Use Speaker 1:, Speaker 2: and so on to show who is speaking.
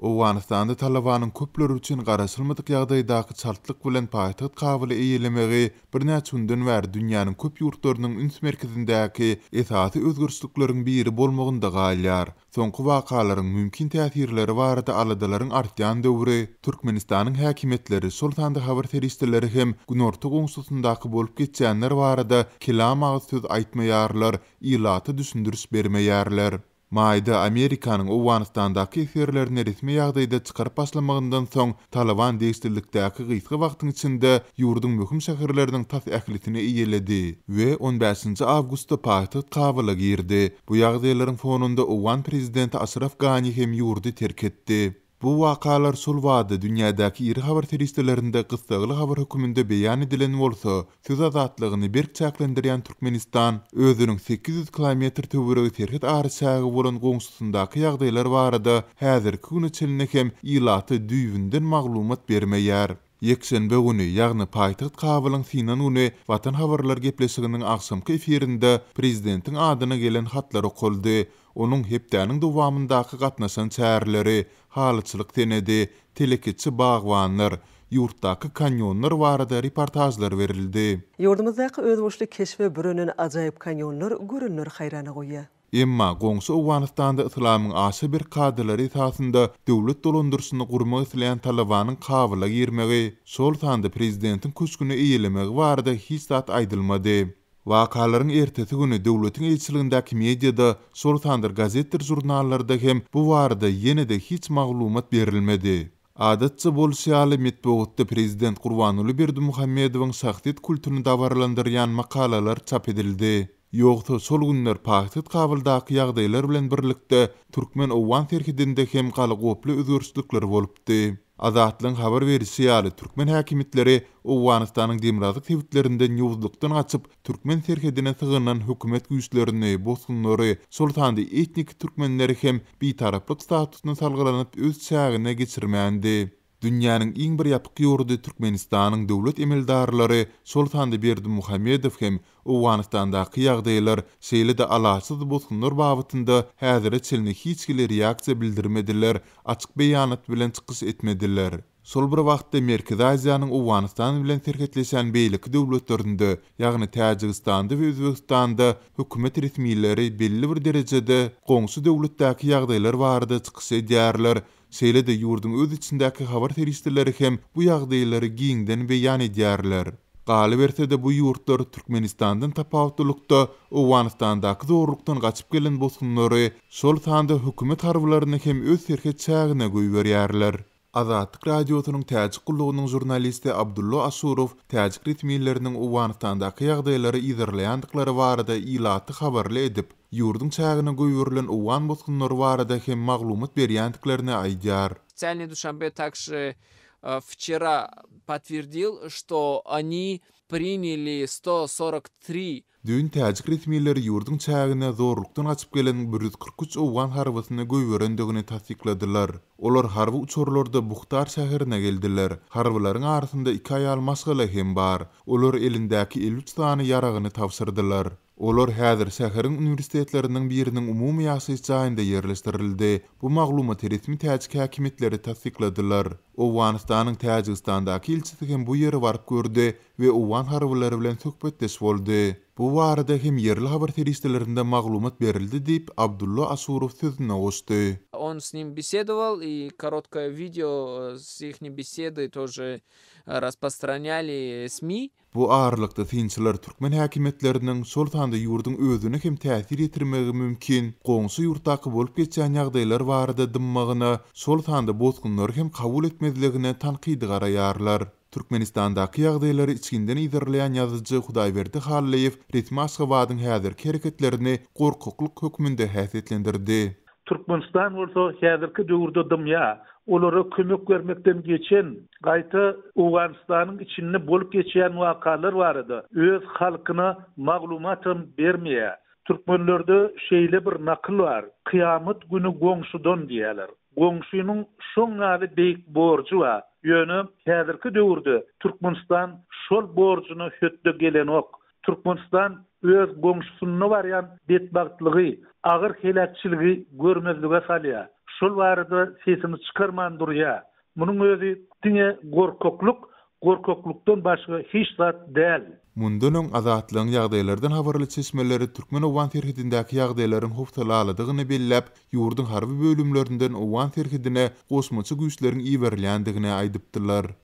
Speaker 1: Owganystanda Talabanyň köpler üçin garaşylmadyk ýagdaýdaky çaltlyk bilen paýtagt Kabuly eýelemegi birnäçe günden bäri dünýäniň köp ýurtlarynyň üns merkezindäki esasy özgerişlikleriň biri bolmagynda galýar. Soňky wakalaryň mümkin täsirleri barada aladalaryň artýan döwri, Türkmenistanyň häkimiýetleri, şol sanda habar serişdeleri hem günorta goňşusyndaky bolup geçýänler barada kelam agyz söz aýtmaýarlar, ilata düşündiriş bermeýärler. Maýda Amerikanyň Owganystandaky esgerlerini resmi ýagdaýda çykaryp başlamagyndan soň, Talyban degişlilikdäki gysga wagtyň içinde ýurduň möhüm şäherleriniň tas ählisini eýeledi we on bäşinji awgustda paýtagt Kabula girdi. Bu ýagdaýlaryň fonunda owgan prezidenti Aşraf Gani hem ýurdy terk etdi. Bu wakalar şol bada dünýädäki iri habar serişdelerinde gyssagly habar höküminde beýan edilen bolsa, söz azatlygyny berk çäklendirýän Türkmenistan özüniň 800 kilometr töweregi serhet araçägi bolan goňşusyndaky ýagdaýlar barada häzirki güne çenli hem ilata düýbünden maglumat bermeýär. Ýekşenbe güni, ýagny paýtagt Kabulyň synan güni Watan habarlar gepleşiginiň agşamky efirinde prezidentiň adyna gelen hatlar okaldy. Onuň hepdäniň dowamyndaky gatnaşan çäreleri, halyçylyk senedi, telekeçi bagbanlar, ýurtdaky kanýonlar barada reportažlar berildi.
Speaker 2: Ýurdumyzdaky özboluşly keşbe bürenen ajaýyp kanýonlar görenleri haýrana goýýar.
Speaker 1: Emma goňşy Owganystanda yslamyň aşa berk kadalary esasynda döwlet dolandyryşyny gurmak isleýän Talybanyň Kabula girmegi, şol sanda prezidentiň köşgüni eýelemegi barada hiç zat aýdylmady. Wakalaryň ertesi güni döwletiň eýeçiligindäki mediada, şol sanda gazetdir žurnallarda hem bu barada ýene-de hiç maglumat berilmedi. Adatça bolşy ýaly, metbugatda prezident Gurbanguly Berdimuhamedowyň şahsyýet kultuny dabaralandyrýan makalalar çap edildi. Ýogsa şol günler paýtagt Kabuldaky ýagdaýlar bilen birlikde türkmen-owgan serhedinde hem galagoply özgerişlikler bolupdy. Azatlygyň habar berişi ýaly, türkmen häkimiýetleri Owganystanyň demirgazyk sebitlerinden ýowuzlykdan gaçyp, türkmen serhedine sygynan hökümet güýçlerini, bosgunlary, şol sanda etniki türkmenleri hem bitaraplyk statusyna salgylanyp öz çägine geçirmändi. Dünýäniň iň bir ýapyk ýurdy Türkmenistanyň döwlet emeldarlary, şol sanda Berdimuhamedow hem Owganystandaky ýagdaýlar, şeýle-de alaçsyz bosgunlar babatynda häzire çenli hiç hili reaksiýa bildirmediler, açyk beýanat bilen çykyş etmediler. Şol bir wagtda Merkezi Aziýanyň Owganystan bilen serhetleşýän beýleki döwletlerinde, ýagny Täjigistanda we Özbegistanda hökümet resmileri belli bir derejede goňşy döwletdäki ýagdaýlar barada çykyş edýärler, Şeýle-de ýurduň öz içindäki habar serişdeleri hem bu ýagdaýlary giňden beýan edýärler. Galyberse-de bu ýurtlar Türkmenistandan tapawutlylykda Owganystandaky zorlukdan gaçyp gelen bosgunlary, şol sanda hökümet harbylaryny hem öz serhet çägine goýberýärler. Azatlyk Radiosynyň Täjik gullugynyň žurnalisti Abdullo Aşurow täjik resmileriniň Owganystandaky ýagdaýlary yzarlaýandyklary barada ilaty habarly edip, Ýurduň çägine goýberilen owgan bosgunlary barada hem maglumat berýändiklerini aýdýar.
Speaker 3: Официальный Душанбе также вчера подтвердил, что они приняли 143
Speaker 1: Düýn täjik resmileri ýurduň çägine zorlukdan gaçyp gelen 143 owgan harbysyny goýberendigini tassykladylar. Olar harby uçarlarda Buhtar şäherine geldiler. Harbylaryň arasynda iki aýal maşgala hem bar. Olar elindäki 53 sany ýaragyny tabşyrdylar. Olar häzir şäheriň uniwersitetleriniň biriniň umumy ýaşaýyş jaýynda ýerleşdirildi. Bu maglumaty resmi täjik häkimiýetleri tassykladylar. Owganystanyň Täjigistandaky ilçisi hem bu ýere baryp gördi we owgan harbylary bilen söhbetdeş boldy. Bu barada hem ýerli habar serişdelerinde maglumat berildi diýip, Abdulla Aşurow sözüne goşdy.
Speaker 3: On s nim besedoval i korotkoe video s ihni besedy tože raspostranyali SMI.
Speaker 1: Bu aralykda, synçylar türkmen häkimiýetleriniň, şol sanda ýurduň özüne hem täsir ýetirmegi mümkin goňşy ýurtdaky bolup geçýän ýagdaýlar barada dymmagyna, şol sanda bosgunlary hem kabul etmezligine tankydy garaýarlar. Türkmenistandaky ýagdaýlary içginden yzarlaýan ýazyjy Hudaýberdi Hallyýew resmi Aşgabadyň häzirki hereketlerini gorkaklyk hökmünde häsiýetlendirdi.
Speaker 4: Türkmenistan bolsa häzirki döwürde dymýar. Olara kömek bermekden geçen, gaýta Owganystanyň içinde bolup geçýän wakalar barada öz halkyna maglumatam bermeýär. Türkmenlerde şeýle bir nakyl bar, Kyýamat güni goňşudan diýýärler. Goňşynyň şoň ýaly beýik borjy bar. Ýöne häzirki döwürde Türkmenistan şol borjuna hötde gelenok. Türkmenistan öz goňşusynda barýan betbagtlygy, agyr heläkçiligi görmezlige salýar. şol barada sesini çykarman durýar. Munuň özi diňe gorkaklyk, gorkaklykdan başga hiç zat däl.
Speaker 1: Mundan öň, Azatlygyň ýagdaýlardan habarly çeşmeleri türkmen-owgan serhedindäki ýagdaýlaryň howsalalydygyny belläp, ýurduň harby bölümlerinden owgan serhedine goşmaça güýçleriň iberilýändigini aýdypdylar.